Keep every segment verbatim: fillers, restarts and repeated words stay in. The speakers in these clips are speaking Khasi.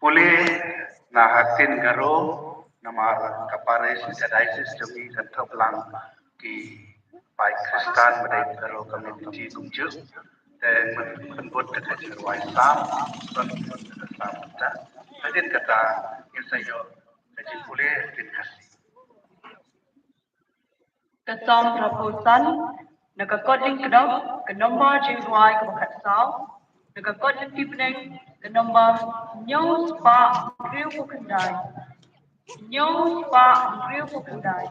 Pule na ka ktien Garo, namar ka parish ka diocese jong ngi kan thok lang ki paid Khristan ba dei Garo community kumjuh. Te ngan pynbud da ka jingrwai Salm, ngan pynbud da ka Salm kata. Hadien kata ngin sa ïoh ka jingpule hadien Khasi. Ka Salm hynriewphew san, na ka kot Lyngkdong, ka nombar jingrwai kaba khatsaw, na ka kot Lynti Bneng, ka nombar hynñiew spah hynriewphew khyndai. Hynñiew spah hynriewphew khyndai.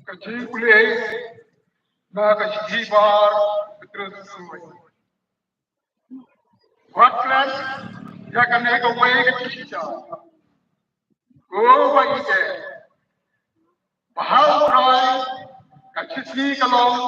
Ka jingpule na ka shithi bar Petros soi. Wat klet ïa kane kawei ka jingshisha. Ko ba ïeit, ba ha U Trai ka shisngi ka long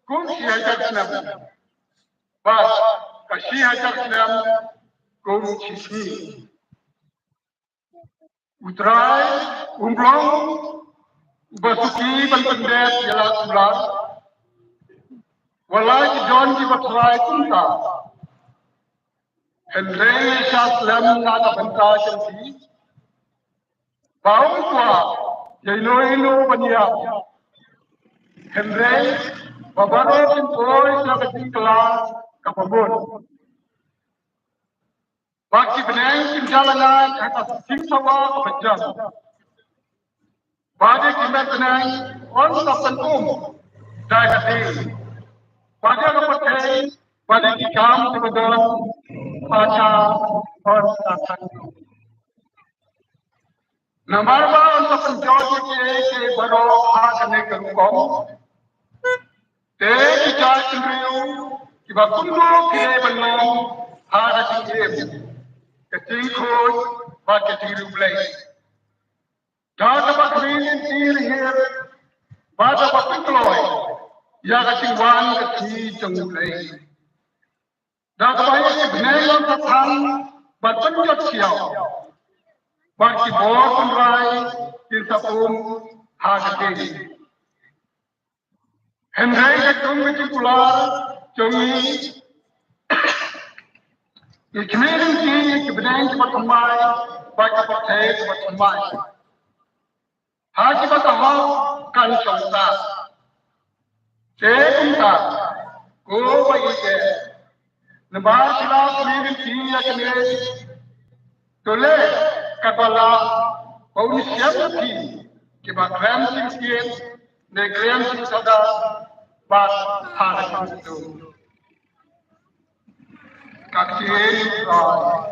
kum shi hajar snem, bad ka shi hajar snem kum shisngi. U Trai um long uba suki ban pyndep ïa la u lar. Wat la ki don kiba trai kumta, hynrei ïa sha slem na ka bynta jong ki, ba um kwah ïa ino ino ban ïap, hynrei ba baroh kin poi sha ka jingkylla kaba mut. Ba ki bneng kin da la ngat ha ka jingsawa kaba jam, ba dei ki met bneng yn sa pynum da ka ding, ba dei ka pyrthei, ba dei ki kam kiba don, ba ka yn sa pynum. Namar ba yn sa pynjot ïa kiei kiei baroh ha kane ka rukom. Te ki jaitbynriew kiba kumno ki dei ban long ha ka jingim, ka jingkhuid bad ka jingriewblei, da kaba khmih lynti lynhir bad da kaba pynkloi ïa ka jingwan ka sngi jong U Blei. Da kaba ïa ki bneng yn sa thang bad pynjot siaw, bad ki bor tynrai kin sa um ha ka ding. Hynrei katkum ka jingkular jong ngi, ngi khmih lynti ïa ki bneng kiba thymmai bad ka pyrthei kaba thymmai. Ha kiba ka hok kan shong sah. Te kumta, ko ba ïeit, namar ki la khmih lynti ïa kane, to leh katba lah ba un shem ïa phi kiba khlem jingkit ne khlem jingsada bad ha ka jingduh. Ka ktien U Trai.